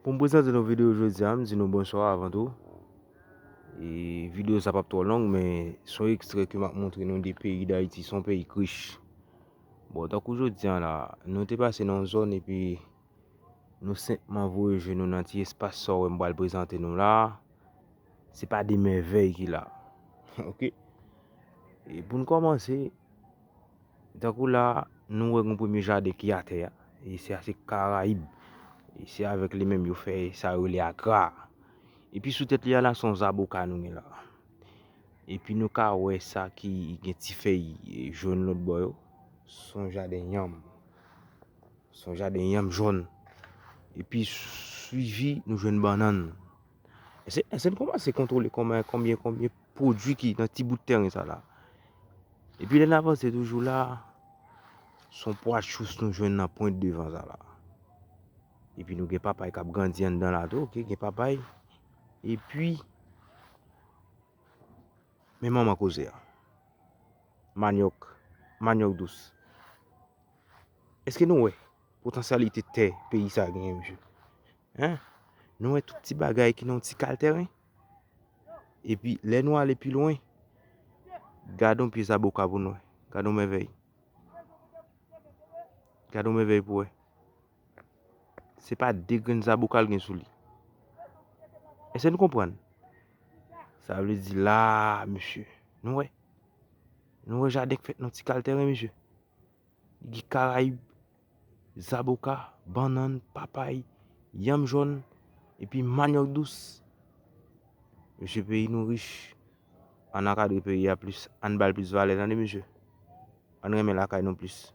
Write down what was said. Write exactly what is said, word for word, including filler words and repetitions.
Pou m prezante nou videyo jodi a, m di nou bonswa avan tou. E videyo sa p ap twò long, men se yon ekstrè ke m ap montre nou de peyi Dayiti, se yon peyi k rich. Bon, tankou jodi a la, nou te pase nan yon zòn epi nou senpman voye je nou nan ti espas sa w wè m pral prezante nou la. Se pa de mèvèy ki la. Oke? E pou n kòmanse, tankou la, nou wè yon premye jaden ki atè a. E se a se Karayib. E se avèk li menm yo fè sa yo rele agra. Epi sou tèt li a la, se yon zaboka nou gen la. Epi nou ka wè sa ki gen ti fèy, e, jòn lòt bò yo. Se yon jaden yanm. Se yon jaden yanm jòn. Epi swivi, nou jwenn bannann. Èske, èske n kòmanse kontwole kòman, konbyen, konbyen pwodui ki nan ti bout tèren sa la? Epi lè n avanse toujou la, se yon pwa chous nou jwenn nan pwent devan sa la. Epi nou gen papay k ap grandi anndan la tou, oke, gen papay. Epi, men manman koze a. Manyòk, manyòk dous. Èske nou wè potansyalite tè peyi sa genyen, mesye? Hein? Nou wè tout ti bagay ki nan yon ti kal tèren? Epi, lè nou ale pi lwen, gade yon pye zaboka pou nou wè. Gade yon mèvèy. Gade yon mèvèy pou wè. Se pa de grenn zaboka l gen sou li. Èske nou konprann? Sa vle di la, mesye. Nou wè. Nou wè jaden k fèt nan ti kal tèren, mesye. Li gen karayib, zaboka, bannann, papay, yanm jòn, epi manyòk dous. Mesye, peyi nou rich. Ann ankadre peyi a plis. Ann ba l plis valè, tande, mesye. Ann renmen lakay nou plis.